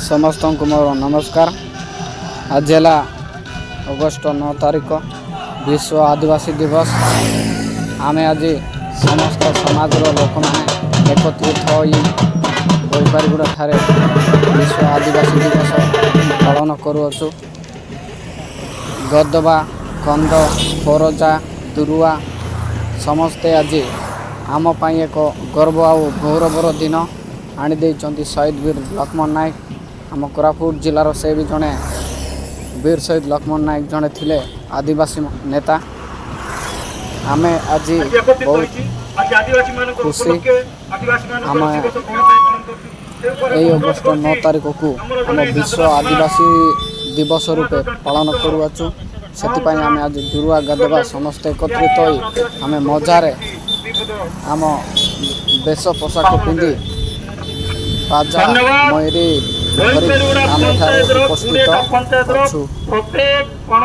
ସମସ୍ତଙ୍କୁ ମୋର ନମସ୍କାର। ଆଜି ହେଲା ଅଗଷ୍ଟ 9 ତାରିଖ, ବିଶ୍ୱ ଆଦିବାସୀ ଦିବସ। ଆମେ ଆଜି ସମସ୍ତ ସମାଜର ଲୋକମାନେ ଏକତ୍ରିତ ହୋଇ ବୈପାରିଗୁଡ଼ା ଠାରେ ବିଶ୍ୱ ଆଦିବାସୀ ଦିବସ ପାଳନ କରୁଅଛୁ। ଗଦବା, କନ୍ଦ, ପରଜା, ଦୁରୁଆ ସମସ୍ତେ ଆଜି ଆମ ପାଇଁ ଏକ ଗର୍ବ ଆଉ ଗୌରବର ଦିନ ଆଣିଦେଇଛନ୍ତି। ଶହୀଦ ବୀର ଲକ୍ଷ୍ମଣ ନାୟକ, ଆମ କୋରାପୁଟ ଜିଲ୍ଲାର ସେ ବି ଜଣେ ବୀର ଶହୀଦ ଲକ୍ଷ୍ମଣ ନାୟକ ଜଣେ ଥିଲେ ଆଦିବାସୀ ନେତା। ଆମେ ଆଜି ଆଜି ଏକତ୍ରିତ ବହୁତ ହୋଇଛି। ଆଜି ଆଦିବାସୀମାନଙ୍କ ଖୁସି। ଉପଲକ୍ଷେ ଆଦିବାସୀମାନଙ୍କର ଆମେ ଦିବସ କଣ ପାଇଁ ପାଳନ କରୁଛୁ, ସେ ଉପରେ ଏଇ ଅନୁରୋଧ ଅଗଷ୍ଟ 9 କରୁଛି ତାରିଖକୁ ଆମର ଆମ ଜଣେ ବିଶ୍ୱ ଆଦିବାସୀ ଆଦିବାସୀ ଦିବସ ରୂପେ ପାଳନ କରୁଅଛୁ। ସେଥିପାଇଁ ଆମେ ଆଜି ଦୁରୁଆ, ଗଦବା ସମସ୍ତେ ଏକତ୍ରିତ ହୋଇ ଆମେ ମଜାରେ ଆମ ବେଶ ପୋଷାକ ପିନ୍ଧି, ବାଜା ଧନ୍ୟବାଦ। ମୟୂରୀ ଧରି ବୈପାରିଗୁଡ଼ା ଆମେ ଏଠାରେ ପଞ୍ଚାୟତର ଉପସ୍ଥିତ 20ଟା ପଞ୍ଚାୟତର ଅଛୁ। ପ୍ରତ୍ୟେକ ଗଣ